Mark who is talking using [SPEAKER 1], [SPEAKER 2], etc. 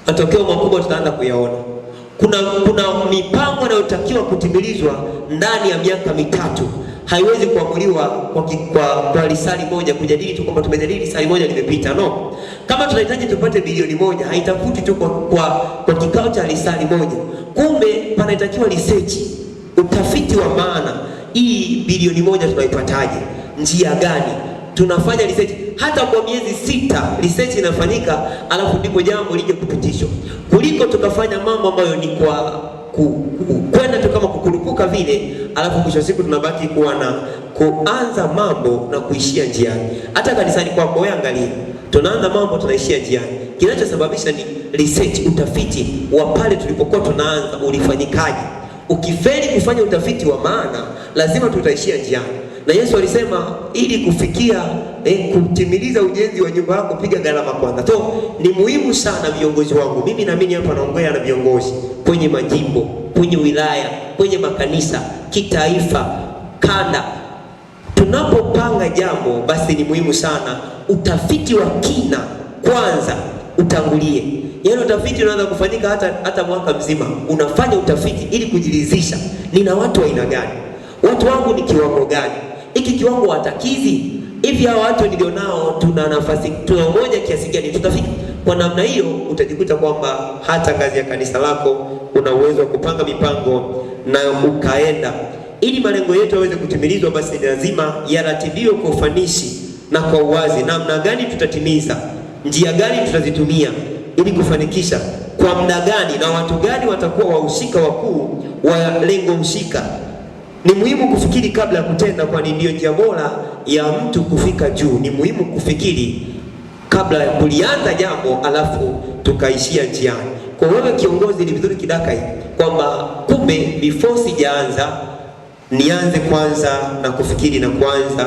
[SPEAKER 1] Matokeo makubwa tutaanza kuyaona. Kuna mipango inayotakiwa kutimilizwa ndani ya miaka 3, haiwezi kuamuliwa kwa lisali moja, kujadili tu kwamba tumejadili lisali moja limepita. No, kama tunahitaji tupate bilioni 1, haitafuti tu kwa kikao cha lisali moja. Kumbe panatakiwa research, utafiti wa maana. Hii bilioni 1 tunaipataje? Njia gani? Tunafanya research hata kwa miezi 6, research inafanyika, alafu ndipo jambo lije kupitishwa, kuliko tukafanya mambo ambayo ni kwa kwenda tu kama kukurupuka vile, alafu mwisho wa siku tunabaki kuwa na kuanza mambo na kuishia njiani. Hata kanisani kwako wewe angalia, tunaanza mambo tunaishia njiani. Kinachosababisha ni research, utafiti wa pale tulipokuwa tunaanza ulifanyikaje. Ukifeli kufanya utafiti wa maana, lazima tutaishia njiani. Na Yesu alisema ili kufikia kutimiliza ujenzi wa nyumba yako, piga gharama kwanza. So ni muhimu sana viongozi wangu, mimi naamini hapa naongea na viongozi kwenye majimbo, kwenye wilaya, kwenye makanisa, kitaifa, kanda. Tunapopanga jambo, basi ni muhimu sana utafiti wa kina kwanza utangulie. Yaani utafiti unaanza kufanyika hata mwaka mzima unafanya utafiti ili kujiridhisha, nina watu wa aina gani, watu wangu ni kiwango gani, hiki kiwango watakizi hivi, hawa watu nilionao tuna nafasi, tuna umoja kiasi gani, tutafika. Kwa namna hiyo utajikuta kwamba hata ngazi ya kanisa lako una uwezo wa kupanga mipango na ukaenda. Ili malengo yetu yaweze kutimilizwa, basi ni lazima yaratibiwe kwa ufanisi na kwa uwazi. Namna gani tutatimiza, njia gani tutazitumia ili kufanikisha, kwa muda gani, na watu gani watakuwa wahusika wakuu wa lengo husika. Ni muhimu kufikiri kabla ya kutenda, kwani ndiyo njia bora ya mtu kufika juu. Ni muhimu kufikiri kabla ya kulianza jambo alafu tukaishia njiani. Kwa wewe kiongozi, ni vizuri kidaka hii kwamba kumbe before sijaanza nianze kwanza na kufikiri na kuanza.